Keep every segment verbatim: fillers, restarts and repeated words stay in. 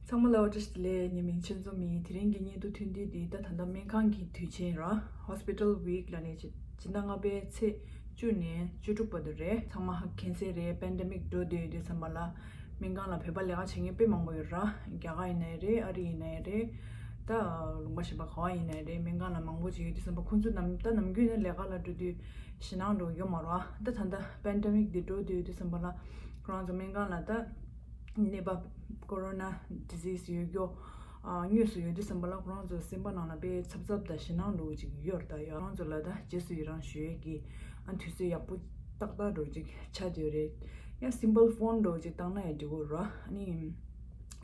ཚང་མ་ལ་བཀྲ་ཤིས་བདེ་ལེགས། ངའི་མིང་ཆོས་འཛོམས་ཡིན། དེ་རིང་གི་བརྙན་ཐུང་ཐུང་དུས་འདི་ད་ད་ལྟ་སྨན་ཁང་གི་དུས་ཆེན་ར། Hospital Week ལབ་ནས་ཅི་སྤྱི་ཟླ་ལྔ་པའི་ཚེས་བཅུ་ནས་བཅུ་དྲུག་བར་དུ་རེད། ཚང་མ་ཧ་གོ་མཁན་ཚོ་རེད། པེན་ཌེ་མིག་འགྲོ་དུས་དུས་ཙམ་པ་ལ་སྨན་ཁང་ལ་བོད་པ་ལས་ཀ་བྱེད་མཁན་དཔེ་མང་པོ་ཡོད་ར། རྒྱ་གར་ཡིན་ནའི་རེད། ཨ་རི་ཡིན་ནའི་རེད། ད་ལུང་པ་གཞན་པ་ག་བ་ཡིན་ནའི་རེད། སྨན་ཁང་ལ་མང་པོ་ཅིག་ཡོད་དུས་ཙམ་པ་ཁོང་ཚོ་ནམ་ད་ནམ་རྒྱུན་ནས་ལས་ཀ་ལ་འགྲོ་དུས་ཞེད་སྣང་འདྲ་ཡོད་མ་རེད་བ། ད་ད་ལྟ་པེན་ཌེ་མིག་འདི་འགྲོ་དུས་དུས་ཙམ་པ་ལ་ཁོ་རང་ཚོ་སྨན་ཁང་ལ་ད་ནད་པ་ཀོ་རོ་ན་ཌི་ཟིས་ཡོད་རྒྱུ་ཨ་དངོས་སུ་ཡོད་དུས་ཙམ་པ་ལ་ཁོ་རང་ཚོ་སེམས་པ་ནང་ལ་དཔེ་འཚབ་འཚབ་དང་ཞེད་སྣང་འདྲ་བོ་ཅིག་ཡོད་རེད། ད་ཡང་ཁོ་རང་ཚོ་ལ་ད་རྗེས་སུ་ཡི་རང་ཞུ་ཡས་ཀྱི་ཨ་དུས་ཚོད་ཡག་པོ་ཏག་ཏག་འདྲ་བོ་ཅིག་ཆགས་བསྡད་ཡོད་རེད། ཡང་སིམ་པལ་ཕོན་འདྲ་བོ་ཅིག་བཏང་ན་ཡང་འགྲིག་གི་རེད། ཨ་ནི་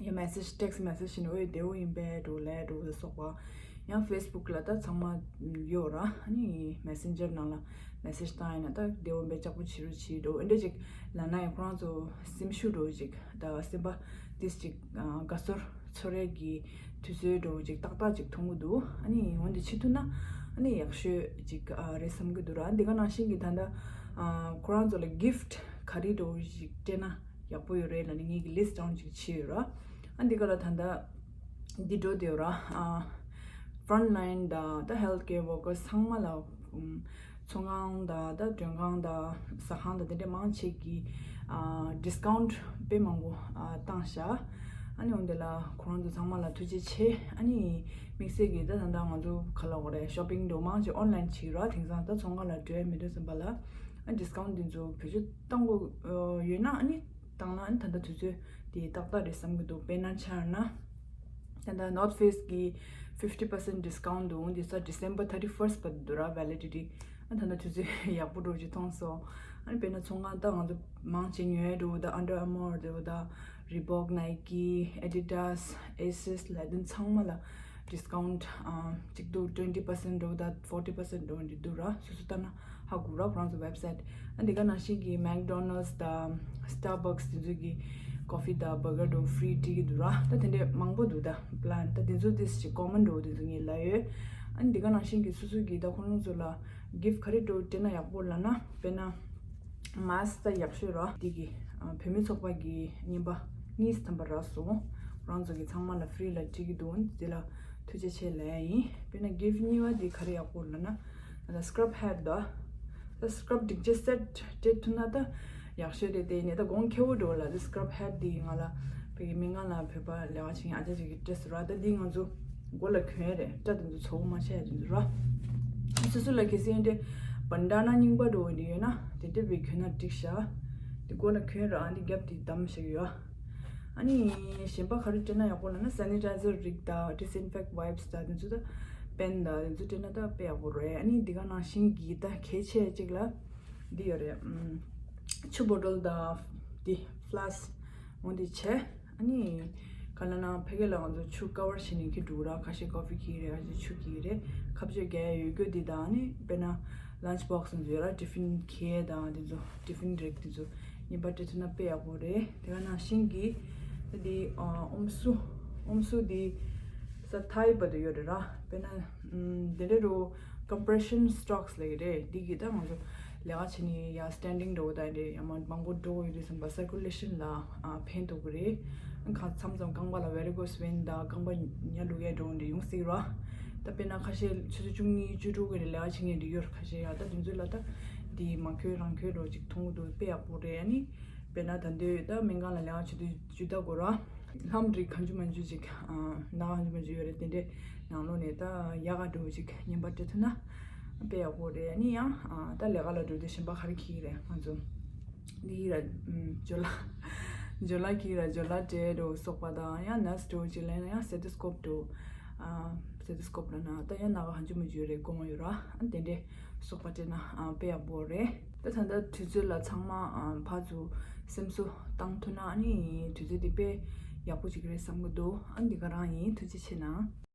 ཡང་མེ་སེཇ་ཊེག་སི་མེ་སེཇ་བྱས་ནས་ཨོའི་བདེ་པོ་ཡིན་པས་འདྲ་བོ་ལབ་འདྲ་བོ་སོགས་པ། ཡང་ཕེ་སི་བུག་ལ་ད་ཚང་མ་ཡོད་ར། ཨ་ནི་མེ་སེན་ཇར་ནང་ལ་མེ་སེཇ་བཏང་ཡིན་ན་ད་བདེ་པོ་མེད་ཅག་པོ་བྱེད་རོགས་བྱེད་འགྲོ་འདྲ་ཅིག་ལབ་ན་ཡང་ཁོ་རང་ཚོ་སེམས་ཤུགས་འདྲ་ཅིག་ད་སེམས་པ་ཏིས་ཅིག་དགའ་ཚོར་ཚོར་ཡས་ཀྱི་དུས་ཚོད་འདྲ་ཅིག་ཏག་ཏག་ཅིག་མཐོང་གི་འདུག་ཨ་ནི་འོན་ཏེ་བྱེད་ཐུབ་ན་ཨ་ནི་ཡག་ཤོས་ཅིག་རེད་བསམ་གི་འདུག་ར། འདི་ག་ནང་བཞིན་གྱི་ད་ལྟ་ཁོ་རང་ཚོ་ལ་གིཕ་ཊི་ག་རེ་འདྲ་ཅིག་སྤྲད་ན་ཡག་པོ་ཡོད་རེད་ལབ་ནས་ངེད་ཀྱི་ལིས་ཊི་ཌའུན་ཅིག་བྱས་ཡོད་ར། ཨ་འདི་ག་ལ་ད་ལྟ་འདི་འགྲོ་དེ་ར། ཨ་ཕྲོན་ཊི་ལའིན་དང་ད་ཧེལ་ཐི་ཀེར་ཝར་ཀར་སི་ཚང་མ་ལ་ཨམ་ཚོང་ཁང་དང་ད་མགྲོན་ཁང་དང་ཟ་ཁང་དང་དེ་འདྲ་མང་ཆེ་གི་ཨ་ཌིས་ཀའུན་ཊི་དཔེ་མང་པོ་ཨ་བཏང་ཤག་ཨ་ནི་འོན་ཏེ་ལ་ཁོ་རང་ཚོ་ཚང་མ་ལ་ཐུགས་རྗེ་ཆེ། ཨ་ནི་དམིགས་བསལ་གྱི་ད་ད་ལྟ་ང་ཚོ་ག་ལ་འོ་རེད། ཤོ་པིང་འགྲོ་མང་ཆེ་ཨོན་ལའིན་བྱེད་ར། དེང་སང་ད་ཚོང་ཁང་ལ་འགྲོ་ཡ་མི་འདུག་བསམ་པ་ལ་ཨ་ཌིས་ཀའུན་ཊི་འདི་ཚོ་བེད་སྤྱོད་གཏང་དགོས་ཡོད་ན་ཨ་ནི་བཏང་ན་ཨ་ནི་ད་ལྟ་དུས་ཚོད་དེ་ཏག་ཏག་རེད་བསམ་གྱི་འདུག་དཔེར་ན་ཆ་བཞག་ན་ད་ལྟ་ནོར་ཐི་ཕེ་སི་གི་ཕིབ་ཊི་པར་སེན་ཊི་ཌིས་ཀའུན་ཊི་འདུག་འདི་ས་ཌི་སེམ་བར་ཐར་ཊི་ཕར་སི་ཊི་བར་དུ་ར་ཝེ་ལི་ཌི་ཊི། ཨ་ད་ལྟ་དུས་ཚོད་ཡག་པོ་འདྲ་ཅིག་མཐོང་སོང་། ཨ་ནི་དཔེར་ན་ཚོང་ཁང་ད་ང་ཚོ་མང་ཆེ་ཉོ་ཡ་འདྲ་བོ་ད་ཨན་ཌར་ཨར་མོར་འདྲ་བོ་ད་རི་བོག་ནའི་ཀི་ཨེ་ཌི་ཌ་སི་ཨེ་སི་སི་ལ་དེ་ཚང་མ་ལ་ཌིས་ཀའུན་ཊི་ཨ་གཅིག་འདུག་ཊུ་ཝེན་ཊི་པར་སེན་ཊི་འདྲ་བོ་ད་ཕོར་ཊི་པར་སེན་ཊི་འདྲ་བོ་འདི་འདུག་ར། སོ་སོ་ལྟ་ན་ཧ་གོ་ར་ཁོ་རང་ཚོ་ཝེབ་སའིཊ། ཨ་འདི་ག་ནང་བཞིན་གྱི་མེག་ཌོ་ནལ་སི་དང་སི་ཊར་བག་སི་དེ་ཚོ་གི་ཀོ་ཕི་དང་བར་གར་འདྲ་བོ་ཕི་རི་སྤྲད་ཀྱི་འདུག་ར། ད་དེ་འདྲས་མང་པོ་འདུག་ད་པི་ལན་ད་དེ་ཚོ་ཏིས་ཅིག་ཀོ་མན་འདྲ་བོ་དེ་ཚོ་ངས་ལབ་ཡོད། ཨ་འདི་ག་ནང་བཞིན་གྱི་སོ་སོ་གི་ད་ཁོ་རང་ཚོ་ལ་གིཕ་ཊི་ག་རེ་འདྲ་བོ་སྤྲད་ན་ཡག་པོ་ལབ་ན་དཔེར་ན་མཱ་སི་ཀི་ད་ཡག་ཤོས་ར། འདི་གི་ཨ་བུད་མེད་ཚོགས་པ་གི་རྔན་པ་གཉིས་ཐམ་པ་རག་སོང་། ཁོ་རང་ཚོ་གི་ཚང་མ་ལ་ཕི་རི་ལ་སྤྲད་ཀྱི་འདུག་འདི་ལ་ཐུགས་རྗེ་ཆེ་ལབ་ཡ་ཡིན། དཔེར་ན་གིཕ་ཊི་གཉིས་པ་འདི་ག་རེ་ཡག་པོ་ལབ་ན། ད་སི་ཀྲབ་ཧེཌ་ད། ད་སི་ཀྲབ་སྒྲིག་ཆས་སེ་ཊི་སྤྲད་ཐུབ་ན་ད་ཡག་ཤོས་རེད། དེ་ནས་ད་གོང་ཁེ་པོ་འགྲོ་ལ་ད་སི་ཀྲབ་ཧེཌ་འདི་ང་ལ་བོད་ཀྱི་མི་ང་ལ་བོད་པ་ལས་ཀ་བྱེད་མཁན་ཨ་ཅག་ཅིག་གིས་སྤྲད་སོང་ར། ད་འདི་ང་ཚོ་མགོ་ལ་གྱོན་ཡ་རེད། སྐྲ་དེ་ཚོ་ཚ་པོ་མ་ཆགས་ཡ་དེ་ཚོ་ར། སོ་སོ་ལ་གལ་སྲིད་འདི་བན་ཌ་ན་རྙིང་པ་འགྲོ་འདི་ཡོད་ན་དེ་འདྲ་བའི་གྱོན་ན་འགྲིག་ཤག་འདི་མགོ་ལ་གྱོན་ར། འདི་རྒྱབ་དེ་བསྡམས་བཞག་ཡོད། ཨ་ནི་གཞན་པ་ག་རེ་སྤྲད་ན་ཡག་པོ་ལབ་ན་སེ་ནི་ཊའི་ཛར་རིགས་དང་ཌི་སི་ཨིན་ཕེག་ཊི་ཝའིབ་སི་དང་དེ་ཚོ་དང་པེན་དང་དེ་ཚོ་སྤྲད་ན་ད་དཔེ་ཡག་པོ་རེད། ཨ་ནི་འདི་ག་ནང་བཞིན་གྱི་ད་གལ་ཆེ་གཅིག་ལ་འདི་ཡོད་རེད། ཨམ་ཆུ་བོ་ཊལ་དང་འདི་ཕ་ལ་སི་འོ་འདི་བྱས། ཨ་ནི་ག་ལབ་ན་ཕ་གི་ལ་ང་ཚོ་ཆུ་ཀ་བར་བྱས་ནས་འཁྱེར་འགྲོ་ར། ཁ་ཤས་ཀོ་ཕི་འཁྱེར་རེད། ཁ་ཤས་ཆུ་འཁྱེར་རེད། ཁ་གཅོད་རྒྱག་ཡ་ཡོད་རྒྱུ་འདི་དང་ཨ་ནི་དཔེར་ན་ལན་ཆི་བོག་སི་ཚོ་ཡོད་ར། ཊི་ཕིན་འཁྱེར་དང་དེ་ཚོ་ཊི་ཕིན་རིགས་དེ་ཚོ་རྔན་པ་སྤྲད་ཐུབ་ན་དཔེ་ཡག་པོ་རེད། དེ་ག་ནང་བཞིན་གྱི་ད་དེ་ཨ་ཨོམ་སྲུ་ཨོམ་སྲུ་དེ་ས་ཐའི་བར་དུ་ཡོད་རེད་ར། དཔེར་ན་ཨམ་དེ་འདྲ་རུ་ཀམ་པི་རེ་ཤན་སི་ཊོག་སི་ལབ་ཀྱི་རེད། འདི་གི་ད་ང་ཚོ་ལས་ཀ་བྱེད་ནི་ཡ་སི་ཊེན་ཌིང་འགྲོ་ད་འདྲ་ཡ་མ་མང་པོ་འགྲོ་ཡོད་དུས་ཙམ་པ་སར་ཀུ་ལེ་ཤན་ལ་ཨ་ཕན་ཐོགས་ཀྱི་རེད། ཁ་མཚམས་མཚམས་རྐང་པ་ལ་ཝེ་རི་ཀོ་སི་ཝེན་དང་རྐང་པ་ཉ་ལུག་ཡ་འགྲོ་འདྲ་ཡོང་སྲིད་ར། ད་དཔེར་ན་ཁ་ཤས་ཆུ་ཚོད་བཅུ་གཉིས་བཅུ་དྲུག་གི་ལས་ཀ་བྱེད་མཁན་འདི་ཡོད། ཁ་ཤས་ཡ་ད་དེ་ཚོ་ལ་ད་འདི་མ་འཁྱོལ་རང་འཁྱོལ་འགྲོ་ཅིག་མཐོང་གི་འདུག་དཔེ་ཡག་པོ་རེད། ཨ་ནི་དཔེར་ན་ད་འདོད་ད་སྨན་ཁང་ལ་ལས་ཀ་བྱེད་དུས་ཇུས་ད་དགོས་ར། ལྷམ་རིགས་གང་བྱུང་མང་བྱུང་ཅིག་ཨ་ན་གང་བྱུང་མང་བྱུང་ཡོད་རེད། དེ་འདྲའི་ནང་ལོགས་ནས་ད་ཡག་ག་འགྲོ་ཅིག་རྔན་པ་སྤྲད་ཐུབ་ན་དཔེ་ཡག་པོ་རེད། ཨ་ནི་ཡང་ཨ་ད་ལས་ཀ་ལ་འགྲོ་དུས་གཞན་པ་ག་རེ་འཁྱེར་གྱི་རེད། ང་ཚོ་འདི་ར་ཨམ་ཇོ་ལ་ཇོ་ལ་འཁྱེར་ར། ཇོ་ལ་སྤྲད་འགྲོ་སོགས་པ་དང་ཡང་ནར་སི་འགྲོ་ཅིག་ལབ་ན་ཡང་སི་ཊེ་ཐོ་སི་ཀོབ་འགྲོ། ཨ་སི་ཊེ་ཐོ་སི་ཀོབ་ལབ་ན་ད་ཡང་ན་ག་གང་བྱུང་མང་བྱུང་ཡོད་རེད། དགོས་མ་ཡོད་ར། ཨ་དེ་འདྲའི་སོགས་པ་སྤྲད་ན་ཨ་དཔེ་ཡག་པོ་རེད། ད་ད་ལྟ་དུས་ཚོད་ལ་ཚང་མ་ཨ་ཕར་ཚུར་སེམས་གསོ་བཏང་ཐུབ་ན་ཨ་ནི་དུས་ཚོད་འདི་དཔེ་ཡག་པོ་ཅིག་རེད་བསམ་གྱི་འདུག་ཨ་འདི་ག་རང་ཡིན། ཐུགས་རྗེ་ཆེ་གནང་།